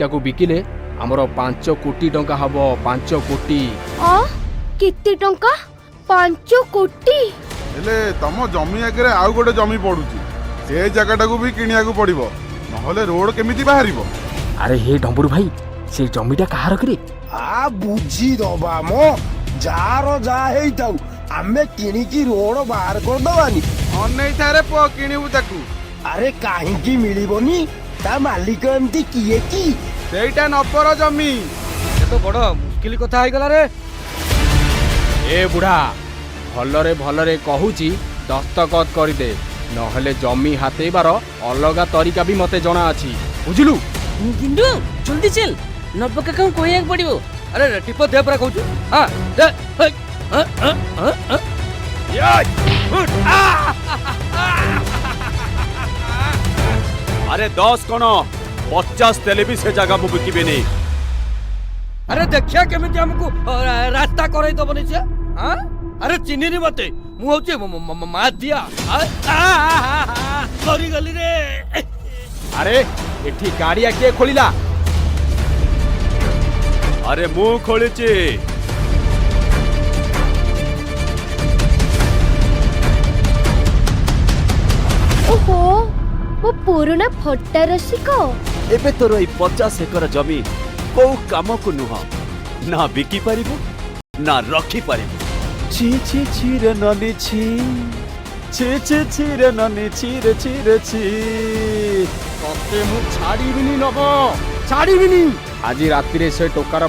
ଟାକୁ ବିକିଲେ ଆମର 5 କୋଟି ଟଙ୍କା ହବ, 5 କୋଟି। ଅ କେତେ ଟଙ୍କା? 5 କୋଟି? ହେଲେ ତମ ଜମି ଆଗରେ ଆଉ ଗୋଟେ ଜମି ପଡୁଛି, ସେ ଜାଗାଟାକୁ ବି କିଣିବାକୁ ପଡିବ, ନହେଲେ ରୋଡ କେମିତି ବାହାରିବ? ଆରେ ହେ ଡମ୍ବୁରୁ ଭାଇ, ସେ ଜମିଟା କାହାର କିରେ? ଆ ବୁଝିଦବା ମ, ଯାହାର ଯାହା ହେଇଥାଉ, ଆମେ କିଣିକି ରୋଡ ବାହାର କରିଦବାନି। ଅନେଇଥାରେ ପୁଅ, କିଣିବୁ ତାକୁ। ଆରେ କାହିଁକି ମିଳିବନି? ତା ମାଲିକ ଏମିତି କିଏ କି? ସେଇଟା ନବର ଜମି। ଏ ତ ବଡ ମୁସ୍କିଲ କଥା ହେଇଗଲା ରେ। ଏ ବୁଢା, ଭଲରେ ଭଲରେ କହୁଛି, ଦସ୍ତଖତ କରିଦେ, ନହେଲେ ଜମି ହାତେଇବାର ଅଲଗା ତରିକା ବି ମତେ ଜଣା ଅଛି, ବୁଝିଲୁ? ଗିଣ୍ଡୁ, ଜଲ୍ଦି ଚାଲ, ନବ କାକାଙ୍କୁ କହିବାକୁ ପଡିବ। ଆରେ ଟିପ ଦେ ପରା କହୁଛୁ। ହଁ ଦେ, ହେଇ, ହଁ, ହଁ, ହଁ, ହଁ। ୟେ, ଉଠ, ଆ! ଆରେ 10 କଣ, 50 ଦେଲେ ବି ସେ ଜାଗା ମୁଁ ବିକିବିନି। ଆରେ ଦେଖିଆ କେମିତି ଆମକୁ ରାସ୍ତା କରେଇ ଦବନି ସେ। ହଁ, ଆରେ ଚିହ୍ନିନି ମତେ? ମୁଁ ହଉଛି ମାଧିଆ। ଆ, ଆ, ଆ, ଆ, ମରିଗଲି ରେ। ଆରେ ଏଠି ଗାଡିଆ କିଏ ଖୋଳିଲା? ଆରେ ମୁଁ ଖୋଳିଛି। ଓହୋ, ମୋ ପୁରୁଣା ଫଟା ରସିକ। ଏବେ ତୋର ଏଇ 50 ଏକର ଜମି କୋଉ କାମକୁ ନୁହଁ। ନା ବିକି ପାରିବୁ ନା ରଖିପାରିବୁ। ଛି ଛି ଛି ରେ ନନି ଛି, ଛି ଛି ଛି ରେ ନନି ଛି ରେ ଛି ରେ ଛି। ତତେ ମୁଁ ଛାଡ଼ିବିନି ନବ, ଛାଡ଼ିବିନି। ଆଜି ରାତିରେ ସେ ଟୋକାର